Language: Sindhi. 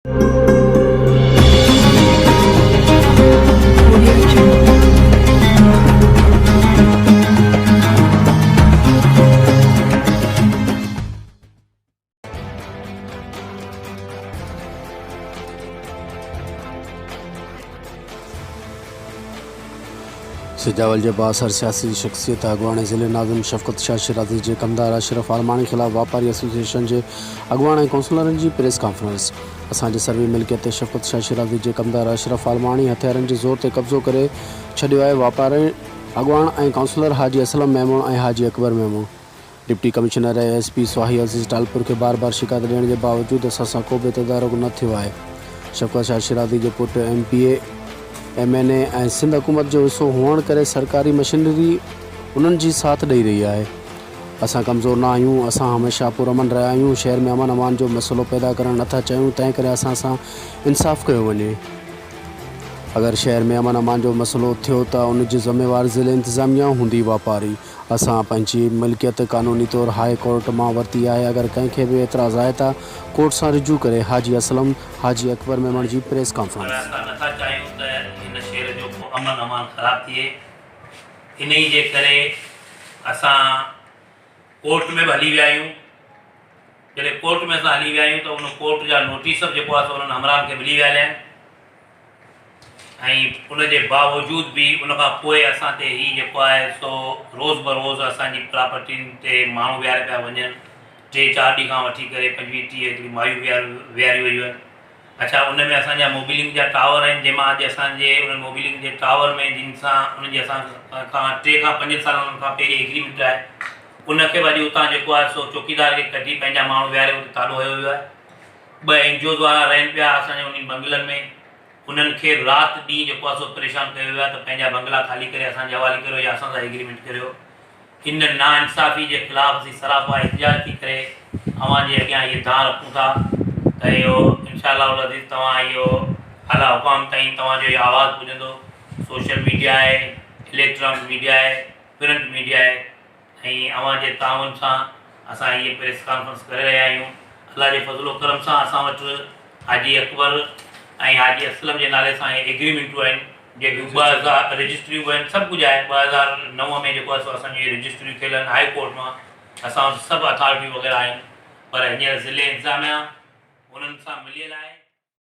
Audio Jungle. Sujawal جي بااثر سياسي شخصيت اڳواڻ ۽ ضلعي ناظم شفقت شاهه شيرازي جي ڪمدار اشرف عالماڻي خلاف واپاري ايسوسيئيشن جي اڳواڻ ۽ ڪائونسلرن جي پريس ڪانفرنس اسان جي سروي ملڪيت تي شفقت شاهه شيرازي جي ڪمدار اشرف عالماڻي هٿيارن جي زور تي قبضو ڪري ڇڏيو آهي واپاري اڳواڻ ۽ councillor Haji Aslam Memon ۽ Haji Akbar Memon deputy commissioner ۽ S P Swahi Aziz Talpur کي بار بار شڪايت ڏيڻ جي باوجود اسان سان ڪو به تدارڪ نه ٿيو آهي. شفقت شاهه شيرازي جو پٽ M P A, M N A ۽ Sindh حڪومت جو حصو هئڻ ڪري سرڪاري مشينري انهن جي ساٿ ڏئي رهي آهي. اسان ڪمزور نه آهيون، اسان هميشه پرامن رهيا آهيون، شهر ۾ امن امان جو مسئلو پيدا ڪرڻ نٿا چاهيون تنهن ڪري اسان سان انصاف ڪيو وڃي. اگر شهر ۾ امن امان جو مسئلو ٿيو ته ان جي ذميوار ضلعي انتظاميا هوندي واپاري اسان پنهنجي ملڪيت قانوني طور هاء ڪورٽ مان ورتي آهي اگر ڪنهن کي به اعتراض آهي ته ڪورٽ سان رجوع ڪري، حاجي اسلم، حاجي اڪبر ميمڻ جي پريس پر ڪانفرنس. اسان نٿا چاهيون ته هن شهر جو ڪو امن امان خراب ٿئي انهي جي ڪري اسان ڪورٽ ۾ به هلي ويا آهيون جڏهن ڪورٽ ۾ اسان هلي ويا آهيون ته ان ڪورٽ جا نوٽيس به جيڪو آهي سو انهن همراهن کي ملي ويا آهن ۽ ان جي باوجود به ان کان پوء اسان تي هي جيڪو آهي سو روز بروز اسان جي پراپرٽين تي ماڻهو ويهاريا پيا وڃن ٽي چار ڏينهن کان وٺي ڪري 25 30 هڪڙي مايون ويهاريون ويون آهن اڇا ان ۾ اسان جا موبيلنگ جا ٽاور آهن جنهن مان اڄ اسان جي انهن موبيلنگ جي ٽاور ۾ جن سان انهن جي اسان کان 3 کان 5 سالن کان پهرين ايگريمينٽ آهي ان کي به اڄ اتان جيڪو آهي سو چوڪيدار کي ڪڍي پنهنجا ماڻهو ويهاري اتي تالو هنيو ويو آهي ٻه اين جي اوز وارا رهن پيا اسان جي انهن بنگلن ۾ انهن کي به رات ڏينهن جيڪو آهي سو پريشان ڪيو ويو آهي ته پنهنجا بنگلا خالي ڪري اسان جي حوالي ڪريو يا اسان سان ايگريمينٽ ڪريو ان ناانصافي جي خلاف اسين سراپا احتجاج ٿي ڪري اوهان جي اڳيان هيء دانهن رکون ٿا ته اهو انشاء الله العزيز توهان اهو اعليٰ حڪام تائين توهان جو اهو آواز پڄندو سوشل ميڊيا آهي اليڪٽرانڪ ميڊيا آهي پرنٽ ميڊيا آهي ۽ اوهان جي تعاون سان اسان هيء پريس ڪانفرنس ڪري رهيا آهيون. الله جي فضل و ڪرم سان اسان وٽ حاجي اڪبر ۽ حاجي اسلم جي نالي سان هي ايگريمينٽون آهن جيڪيون 2000 رجسٽريون به آهن سڀ ڪجهه آهي 2009 ۾ جيڪو آهي سو اسان جون هي رجسٽريون ٿيل آهن هاء ڪورٽ مان اسان وٽ سڀ اٿارٽيون وغيره آهن پر هينئر ضلعي انتظاميا انهن سان مليل آهي.